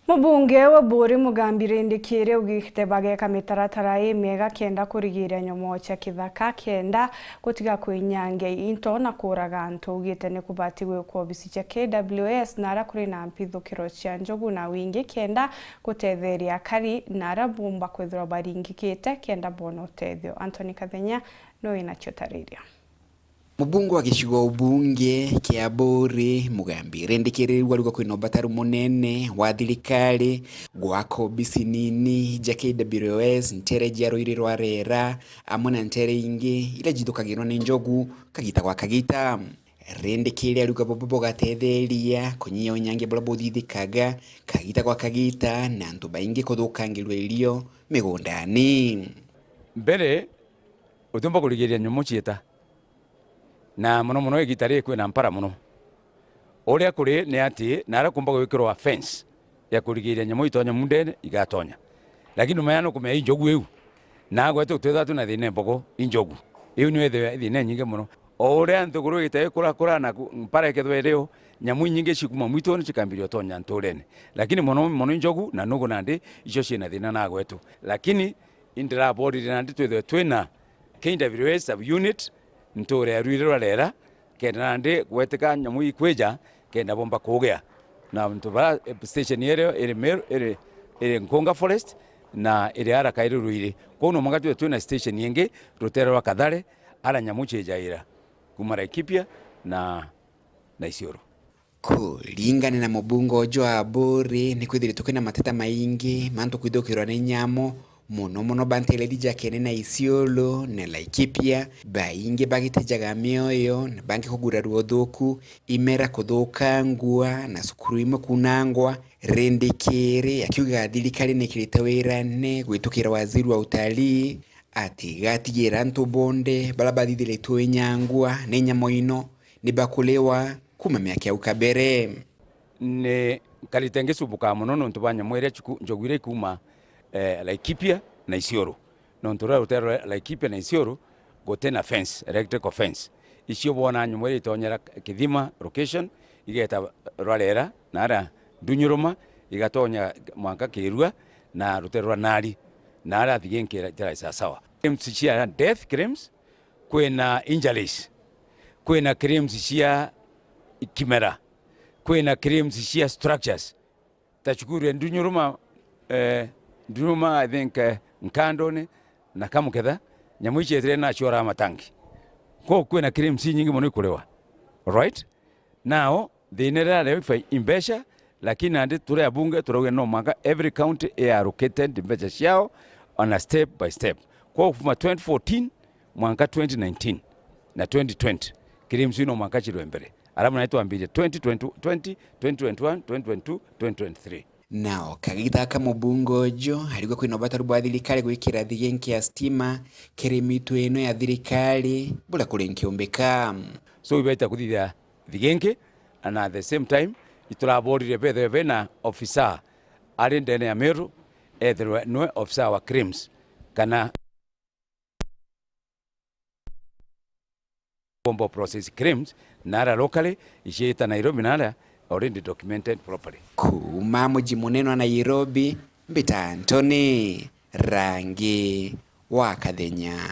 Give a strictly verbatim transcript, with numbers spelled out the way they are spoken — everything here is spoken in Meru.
Mubunge wa Buuri Mugambi Rindikiri augite bageka mitaratara imiega kenda kurigiria nyomoo cia kithaka kenda gutiga kwinyangia into na kuuraga antu. Augite ni kubati gwikwa obici cia K W S na aria kuri na mpithukiro cia njogu na wingi kenda gutetheria akari na aria boomba kwithirwa baringikite kenda boona utethio. Anthony Kathenya niwe wina cio tariria. Mubunge wa gicigo ubunge kia Buuri, Mugambi Rindikiri, ariuga kwina ubataru munene wa thirikari gwaka obisi nini ja K W S nteere cia ruiri rwa Rera, amwe na nteere ingi iria jithukagirwa ni njogu kagita gwa kagita. Rindikiri ariuga bubu bugatetheria kunyia unyangia buria buthithikaga kagita gwa kagita na antu baingi kuthukangirua irio migundani. Mbere, utiumba kurigiria nyomu ciita, na mono mono igita riri kwina mpara mono. Uria kuri ni ati, na aria kumba gwikirwa fence ya kurigiria nyamu itonya mundene, igatonya. Lakini nyuma ya nukumenya i njogu iu, na gwetu twithirwa twina thina mbogo, i njogu. Iu niyo ithiaga thina inyingi mono. O uria nthiguru igita ikurakura na ku-, mpara ikethirwa irio, nyamu inyingi cikuma mwitune cikambiria utonya nturene. Lakini mono mono i njogu na nugu nandi, icio ciina thina na gwetu. Lakini indiraboririe nandi twithirwe twina K W S sub unit nture ya ruiri rwa Rera, kenda nandi gwetika nyamu ikwija, kenda bomba kugia. Na antu bara, eh, station irio iri Meru, iri, iri Nkunga Forest, na iri ara kairi ruiri. Kwou no mwanka twithirwe twina station ingi rutere rwa Kathare, ara nyamu cijaira kuma Laikipia na, na Isiolo. Kuringana na mubunge uju wa Buuri, ni kwithiritwe kwina mateta maingi mantu kwithukirwa ni nyamu, mono mono ba nteere iji ja Kene na Isiolo na Laikipia, baingi bagitejaga mioyo na bangi kugurarua uthuku, imera kuthukangua na cukuru imwe kunangwa. Rindikiri akiuga thirikari ni ikirite wirane gwitukira waziri wa utalii ati igatigira antu bonthe baria bathithiritwe inyangua ni nyamu ino ni bakuliwa kuuma miaka ya au kabere. Ni nkarite ngicumbukaa mono nontu bwa nyamu iria ciku-, njogu iria ikuuma, eh, Laikipia na Isiolo. Nontu ruria rutere rwa Laikipia na Isiolo guti na fence, electrical fence. Icio bwona nyamu iria itonyera Kithima location, igeta rwa Rera, na aria Ndunyuruma, igatonya mwanka Kirua, na rutere rwa Nari, na aria Thiginkira itara sasawa. Claims cia death claims, kwina injuries, kwina claims cia kimera, kwina claims cia structures. Ta cukuru ya Ndunyuruma, eh, Ndunyuruma, I think, eh, Nkandoni na Kamuketha, nyamu ici etire na ciora matangi. Kwou kwina claims inyingi mono ikuliwa. Right? Now, thina iria reo ibai imbeca, lakini nandi turi abunge turauga no mwanka every county i allocated mbeca ciao on a step by step. Kwou kuma twenty fourteen mwanka twenty nineteen na twenty twenty, claims iu no mwanka cirwe mbere. Alafu naitwambirie twenty twenty, twenty, twenty twenty-one, twenty twenty-two, twenty twenty-three. Nao kagita ka mubunge uju arigwa kwina ubataru bwa thirikari gwikira thigenki ya stima kiri mitu ino ya thirikari buria kuri nkiumbika. So, ibaita kuthithia thigenki, and at the same time, ituraboririe bethwe bena officer ari ndene ya Meru, ethirwe nwe officer wa claims, kana bombo process claims, na ara locally, iciita Nairobi, na ara already documented properly. Kuuma muji munene wa Nairobi, mbita Anthony Rangi wa Kathenya.